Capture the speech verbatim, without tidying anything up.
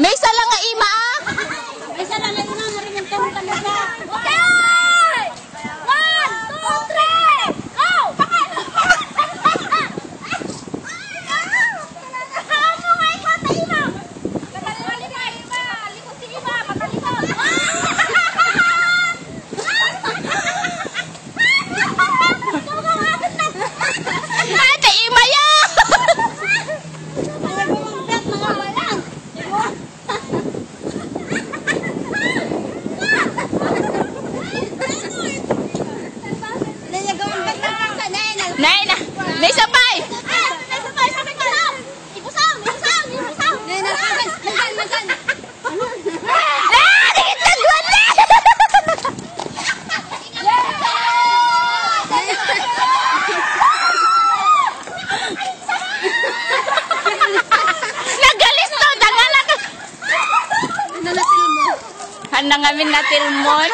Maysa lang nga ima, ah. Maysa lang nga ima, nga rin ang kami kami sa. Okay! One, two, three, go! Amo nga ikaw, ta ima. Matalikod si ima, matalikod. Ate, imaya! Nay na! May sabay! Ibusang! Ibusang! Ibusang! Nay na! Masan! Masan! Ah! Dikit na duwan na! Nagalis to! Dangalak! Ano na, Tilmon? Ano nga min na, Tilmon?